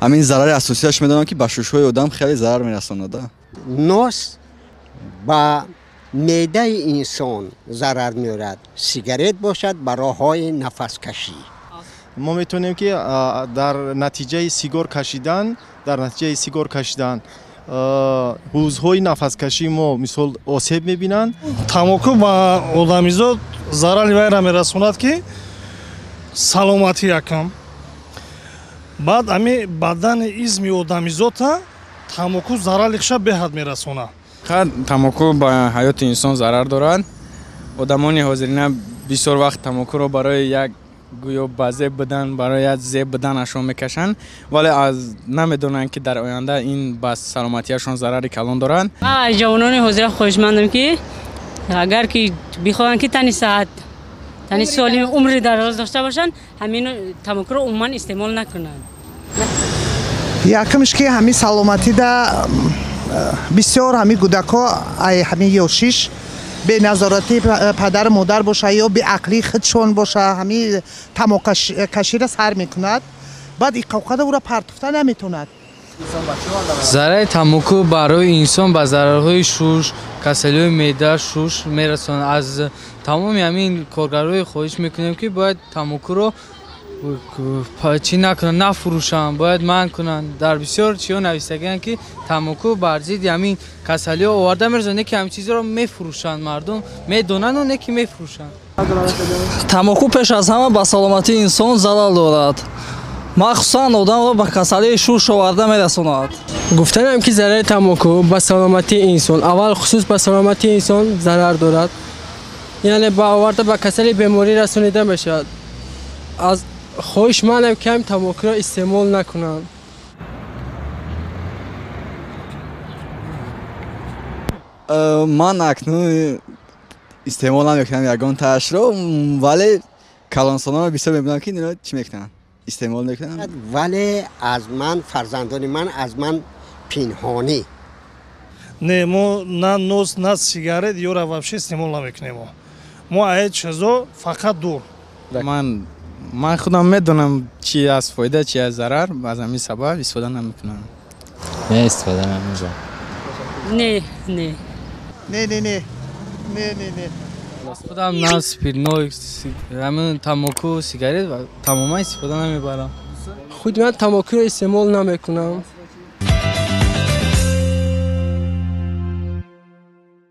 Ҳамин зарари асосияш медонам, ки ба шушҳои одам хеле зарар мерасонад. Нос ба меъдаи инсон зарар меорад, сигарет бошад ба роҳҳои нафаскашӣ. Мо метавонем, ки дар натиҷаи сигор кашидан, дар натиҷаи сигор кашидан ҳузвҳои нафаскашии мо, мисол, осеб мебинанд. Тамоку ба одамизод зарари вайра мерасонад, ки саломатӣ якам, баъд ами бадани изми одамизода тамоку зарарихша беҳад мерасонад. Тамоку ба ҳаёти инсон зарар дорад. Одамони ҳозирина бисёр вақт тамокуро барои як гӯё ба зеб будан, барои як зеб буданашон мекашанд, вале аз намедонанд, ки дар оянда ин ба саломатиашон зарари калон дорад. Аз ҷавонони ҳозира хоҳишмандам, ки агар ки бихоҳанд, ки тани саҳат, тани солим, умри дароз дошта бошанд, ҳамин тамокуро умуман истеъмол накунанд. Якумш, ки ҳамин саломатида бисёр ҳамин кӯдакҳо ай ҳамин ёшиш беназоратии падару модар боша ё беақлии худшон боша, ҳамин тамоккашира сар мекунад, баъд иқоқада ӯра партофта наметавонад. Зарари тамоку барои инсон ба зарарҳои шуш, касалиҳои меъда, шуш мерасонад. Аз тамоми ҳамин коргарои хоҳиш мекунем, ки бояд тамокуро чӣ накунанд, нафурӯшанд, бояд манъ кунанд. Дар бисёр чиҳо нависагианд, ки тамоку бар зидди ҳамин касалиҳо оварда мерасонад, не ки ҳамин чизро мефурӯшанд, мардум медонанду, не ки мефурӯшанд. Тамоку пеш аз ҳама ба саломатии инсон залал дорад, махсусан одамро ба касалии шуш оварда мерасонад. Гуфтанам, ки зарари тамоку ба саломатии инсон, аввал хусус ба саломатии инсон зарар дорад, яъне ба оварда ба касали беморӣ расонида мешавад. Аз хоҳишмандам, ки ҳам тамокуро истеъмол накунанд. Ман акнун истеъмол намекунам ягон таашро, вале калонсолонро бисёр мебинам, ки ино чӣ мекунанд, истеъмол мекунанд. Вале аз ман, фарзандони ман аз ман пинҳонӣ. Не, мо на нос, на сигарет ёра вообще истеъмол намекунем. Мо аз чизо фақат дур. Ман худам медонам, чи аз фоида, чи аз зарар, аз ҳамин сабаб истифода намекунам. Не, истифода намекунам. Не, не. Не, не, не, не, не, не. Худам на спиртной, ҳамин тамоку, сигарет тамоман истифода намебарам. Худ ман тамокуро истеъмол намекунам.